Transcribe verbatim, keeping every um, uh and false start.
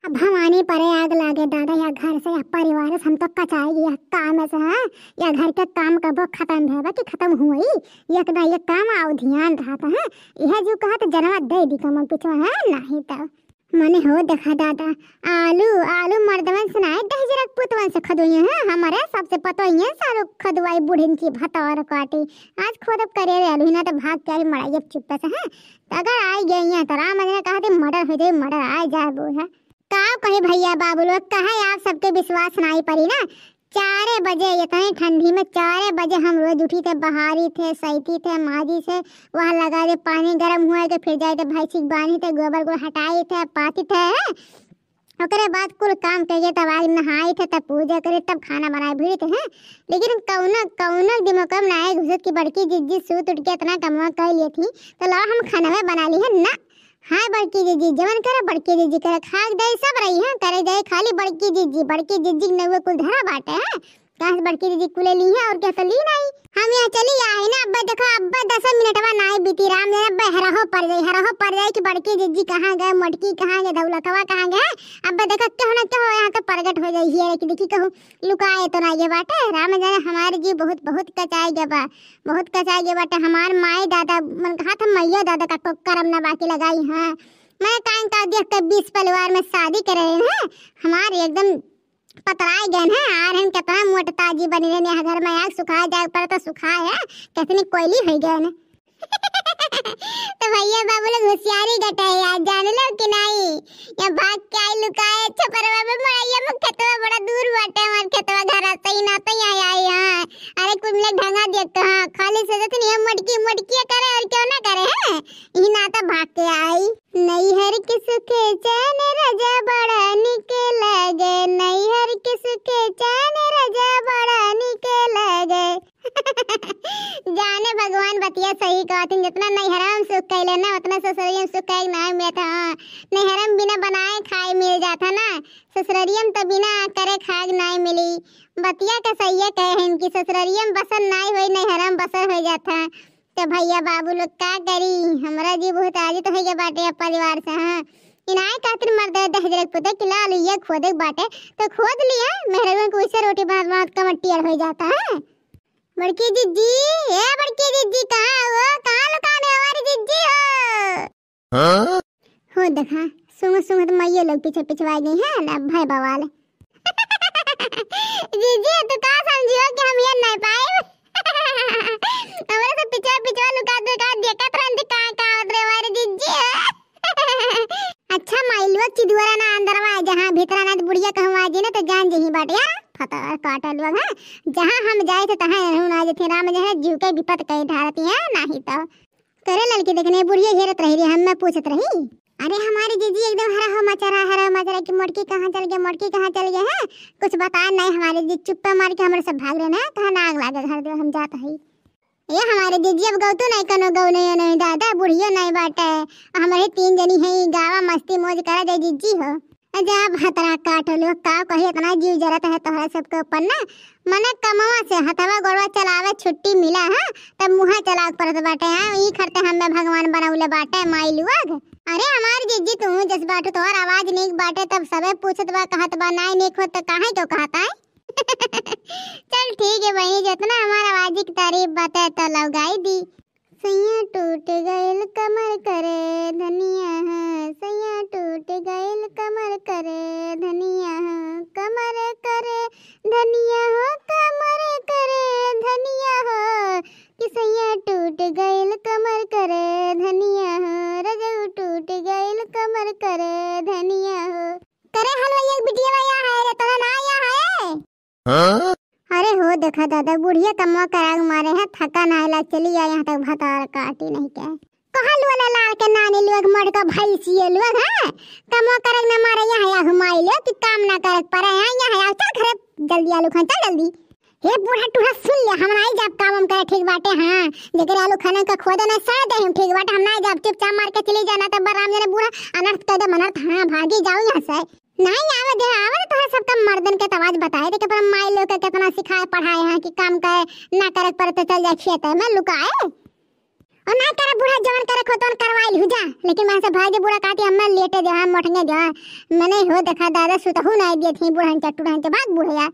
अब भवानी परे आग लागे दादा, या घर से, या परिवार से हम तो कचाई गया काम से, हाँ। या घर के काम कबो खतम भेबा कि खतम हुई, एक ना एक काम आउ ध्यान रहत है। यह जो कहत जनवा दे दी कमल पिछवा, हाँ, नहीं तो। मने हो देखा दादा, आलू, आलू मर्दवन से नाय, दहिजरक पुतवन से खदोइए हैं, हमारे सबसे पतोइए सालू खदवाई बुढ़िन की भतौर काटी। आज खोदब करे रे आलू, ना तो भाग के आई मड़ाई अब चुप्पे से, हैं। तो अगर आई गई हैं तो राम अंजना कहा थे मर्डर हो जाए, मर्डर आ जाए वो है। का कही भैया बाबू लोग, कहे आप सबके विश्वास नाई परी ना। चारे बजे, इतनी ठंडी में चारे बजे हम रोज उठी थे, बहारी थे, सैती थे, माजी थे, वह लगा दे पानी गरम हुआ के फिर जाए थे भैंसी के बांधी थे, गोबर को हटाई थे, पाती थे, हैं? ओकरे बाद कुल काम करिए, तब आग नहाई थे, तब पूजा करे, तब खाना बनाए भिड़ी थे, हैं? लेकिन कौनो, कौनो दिमाग में ना आए घुसत कि बड़की जिज्जी सूत उठ के इतना कमवा कर लिए थी, तो लाओ हम खाना में बना ली है ना। हाँ बड़की जिज्जी, जवन करे बड़की जिज्जी करे, खाक दे सब रही है, करे जाए खाली बड़की जिज्जी, बड़की जिज्जी के नउवे कुल धरा बाटे है। कहाँ से बड़की जिज्जी कुले ली है और क्या तो ली नहीं। हम यहाँ चली आए ना, अब्बे देखो, अब्बे दस मिनटवा नाई बीती, राम जाने अब्बे हरहो पड़ जाई, हरहो पड़ जाई कि बड़की जिज्जी कहाँ गए, मोटकी कहाँ गए, दौलतवा कहाँ गए। अब्बे देखो, क्यों ना क्यों यहाँ तो प्रगट हो जाई है कि देखी कहूँ लुकाए तो ना ये बाटे। राम जाने हमारे जी बहुत, बहुत कचाए गए बा, बहुत कचाए गए बाटे। हमार माई दादा, मन कहा था मैया दादा का को करम ना बाकी लगाई, हाँ। मैं कान का देख के बीस परिवार में शादी करे हैं, हमार एकदम पतराए गए हैं। आ रहन कितना मोट ताजी बनी रहन, यहाँ घर में आग सुखाए जाए पर तो सुखाए है, कितनी कोयली हो गए हैं। तो भैया बाबू लोग होशियारी गटाए यार, जान लो कि नहीं? या भाग के आई लुकाए छपरवा में, मड़ैया में खेतवा बड़ा दूर बाटे हमार खेतवा घर से ही ना, तो यहाँ आई, हाँ। अरे कुल मिला ढंगा दिया कहाँ, खाली से जतनी हम मटकी मटकी करे और क्यों ना करे हैं, यही ना तो भाग के आई। नैहर के सुखे चैन राजा बड़ा निक लागे, नैहर के सुखे चैन राजा बड़ा निक लागे। जाने भगवान बतिया सही कहत हैं, जितना नैहरम सुख कैले ना, उतना ससुरियम सुख कैले ना मिलत है। हाँ, नैहरम बिना बनाए खाए मिल जात है ना, ससुरियम तो बिना करे खाए नाई मिली। बतिया के सही कहे हैं कि ससुरियम बसन नाई होई, नैहरम बसर हो जात है। तो भैया बाबू लोग का करी, हमरा जी बहुत आजित हो गया बाटे अब परिवार से। हाँ, इनाय खातिर मर्द दहिजरक पुते कि लाल ये खोदे के बाटे, तो खोद लिया। मेहरगन को इससे रोटी भात भात का मट्टी हो जाता है। बड़की जिज्जी, ए बड़की जिज्जी, कहाँ हो? कहाँ लुकाने हमारी जिज्जी हो? हाँ? हो देखा, सुंघ सुंघ तो मैये लोग पीछे पिछवाए गई हैं ना, भय बवाल। जिज्जी, तू का समझी हो कि हम ये नहीं पाए? हमरे से पिछवा पिछवा लुका लुका देखत रहन थी, कहाँ कहाँ उतरे हमारे जिज्जी हो। अच्छा माई लोग, चिदुअरा ना अंदरवा, जहाँ भीतरा ना बुढ़िया कहूँ आ जी ना तो जान जही बाटे, हाँ? फतर काटा लोग, हाँ? जहाँ हम जाए थे तहाँ रहू ना जथे, राम जहाँ जीव के विपत कई ढारती हैं, नाही तो। करे ललकी देखने बुढ़िया हेरत रही रे, हम मैं पूछत रही। अरे हमारी जीजी एकदम हरा हो मचा रहा, हरा हो मचा रहा कि मोटकी कहाँ चल गए, मोटकी कहाँ चल गए हैं, कुछ बता नहीं। हमारी जीजी चुप्पे मार के हमरे सब भाग रहे ना, कहाँ नाग लागे घर दे, हम जात हई। ये हमारे जीजी अब गौतो नहीं कनो गौ नहीं, नहीं दादा बुढ़ियो नहीं बाटे, हमरे तीन जनी है गावा मस्ती मौज करा जाए जीजी हो। जा भतरा काट लो, का कही इतना जीव जरत है तोहरा सबके ऊपर ना। मने कमवा से हथवा गोड़वा चलावे छुट्टी मिला है, तब मुँहा चलावे के पड़त बाटे। हाँ, ई खरते हमें भगवान बनौले बाटे माई लुअग। अरे हमार जिज्जी तू जस बाटू, तोहर आवाज नीक बाटे, तब सबे पूछत बा कहत बा नाई नीक हो तो काहे क्यों कहत है? चल ठीक है बहिनी, जितना हमार आवाज की तारीफ बाटे तो लौगाई दी। सैया टूट गइल कमर करे धनिया है, सैया टूट गइल कमर करे धनिया है, कमर करे धनिया हो, कमर करे धनिया हो, कि सैया टूट गइल कमर करे धनिया हो, रजऊ टूट गइल कमर करे धनिया हो। करे हलवाई एक बिटिया या है रे, तोरा ना या है? हाँ? अरे हो देखा दादा, बुढ़िया कमवा कराग मारे हैं, थका ना आइला, चली आ यहाँ तक भतार काटी नहीं के। कहल वाला लाल के नानी लोग मर का भैंसिए लोग हैं, कमवा कराग ना मारे यहाँ या घुमाई लो कि काम ना करे पड़े हैं, यहाँ आओ, चल घरे जल्दी आलू खान, चल जल्दी। हे बूढ़ा टूढ़ा सुन ले, हम नाई जाब काम हम करे, ठीक बाटे, हाँ, जेकर आलू खाना का खोदे ना सह दे हम, ठीक बाटे, हम नाई जाब, चुपचाप मार के चली जाना, तब राम जने बूढ़ा अनर्थ कर दे मनर्थ, हाँ, भागी जाओ यहाँ से। नहीं आवे दे, आवे दे तोहरा सबका मर्दन के तवाज बताए दे के पर माई लोग के कितना सिखाए पढ़ाए हैं कि काम करे ना करे पर तो चल जाए खेत में लुकाए। और ना करे बूढ़ा, जवन करे खो तवन करवाइल हु जा। लेकिन मन से भाई जे बूढ़ा कहती, "हमें लेटे दे, हम मोटंगे दे।" मने हो देखा दादा, सुतहु ना दिए थी बूढ़ा चट्टू रहन के, भाग बूढ़ा यार।